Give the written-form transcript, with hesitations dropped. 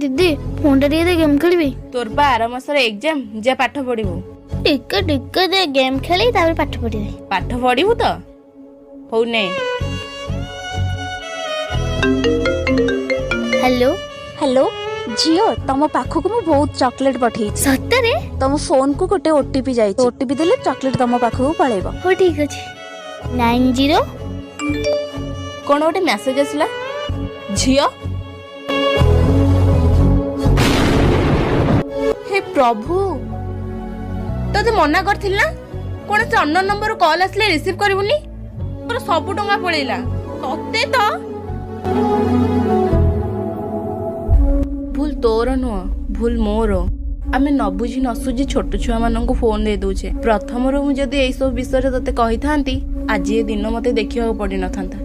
ଦିଦି, ଫୋନଟା ଟିକେ ଦେ, ଗେମ୍ ଖେଳିବି। ତୋର ପା ଆର ମାସରେ ଏକ୍ଜାମ, ଯା ପାଠ ପଢିବୁ। ଟିକେ ଟିକେ ଦେ, ଗେମ୍ ଖେଳି ତାପରେ ପାଠ ପଢିବି। ପାଠ ପଢିବୁ ତ? ହଉ ନେ। ହ୍ୟାଲୋ। ହ୍ୟାଲୋ ଝିଅ, ତମ ପାଖକୁ ମୁଁ ବହୁତ ଚକୋଲେଟ ପଠେଇଛି। ସତରେ? ତମ ଫୋନକୁ ଗୋଟେ ଓଟିପି ଯାଇଛି। ଓଟିପି ଦେଲେ ଚକୋଲେଟ ତମ ପାଖକୁ ପଳେଇବ। ହଉ ଠିକ ଅଛି, 90। କଣ ଗୋଟେ ମେସେଜ ଆସିଲା ଝିଅ? ହେ ପ୍ରଭୁ, ତୋତେ ମନା କରିଥିଲି ନା, କୌଣସି ଅନ୍ୟ ନମ୍ବରରୁ କଲ୍ ଆସିଲେ ରିସିଭ୍ କରିବୁନି। ତୋର ସବୁ ଟଙ୍କା ପଳେଇଲା। ତତେ ତ ଭୁଲ ତୋର ନୁହଁ, ଭୁଲ ମୋର। ଆମେ ନ ବୁଝି ନ ସୁଝି ଛୋଟ ଛୁଆମାନଙ୍କୁ ଫୋନ ଦେଇ ଦଉଛେ। ପ୍ରଥମରୁ ମୁଁ ଯଦି ଏଇସବୁ ବିଷୟରେ ତୋତେ କହିଥାନ୍ତି, ଆଜି ଏ ଦିନ ମତେ ଦେଖିବାକୁ ପଡିନଥାନ୍ତା।